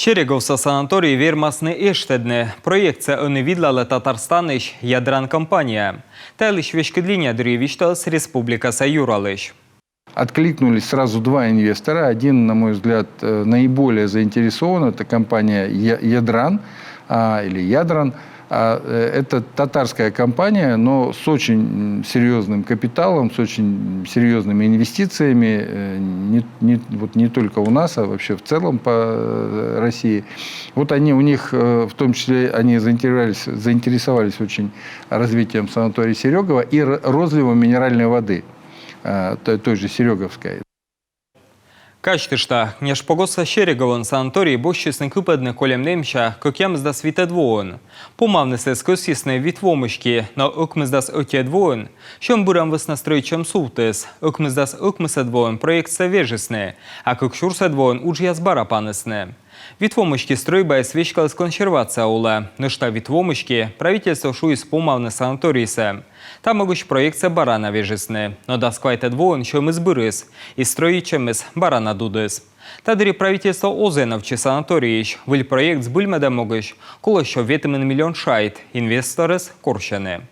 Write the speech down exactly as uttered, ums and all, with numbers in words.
Сереговса санаторий вермасны эштӧдны. Проектсӧ ӧні видлалӧ Татарстанысь «Ядран» компания. Та йылысь веськыд линия дырйи висьталіс республикаса юралысь. Откликнулись сразу два инвестора. Один, на мой взгляд, э, наиболее заинтересован. Это компания Я- «Ядран» а, или «Ядран». А, э, Это татарская компания, но с очень серьезным капиталом, с очень серьезными инвестициями, э, не, не- вот не только у нас, а вообще в целом по э, России. Вот они у них, э, в том числе, они заинтересовались, заинтересовались очень развитием санатория Серегова и р- розливом минеральной воды э, той, той же Сереговской. Казьтышта, Княжпогоста Сереговын санаторий босьтчисны кыпӧдны кольӧм нэмся кӧкъямысдас витӧд воын. Помавны сійӧс кӧсйисны вит во мыськи, но ӧкмысдас ӧтиӧд воын сьӧм бырӧм вӧсна стрӧитчӧм сувтіс. Ӧкмысдас ӧкмысӧд воын проектсӧ вежисны, а кык сюрсӧд воын уджъяс бара панісны. Вит во мыськи стрӧйбаыс веськаліс консервация улӧ. Нӧшта вит во мыськи правительство шуис помавны санаторийсӧ. Та могысь проектсӧ бара на вежисны. Но дас квайтӧд воын сьӧмыс бырис, и стрӧитчӧмыс бара на дудіс. Та дырйи правительство оз эновтчы санаторийысь. Выль проект збыльмӧдӧм могысь колӧ сё ветымын миллион шайт. Инвесторъяс корсьӧны.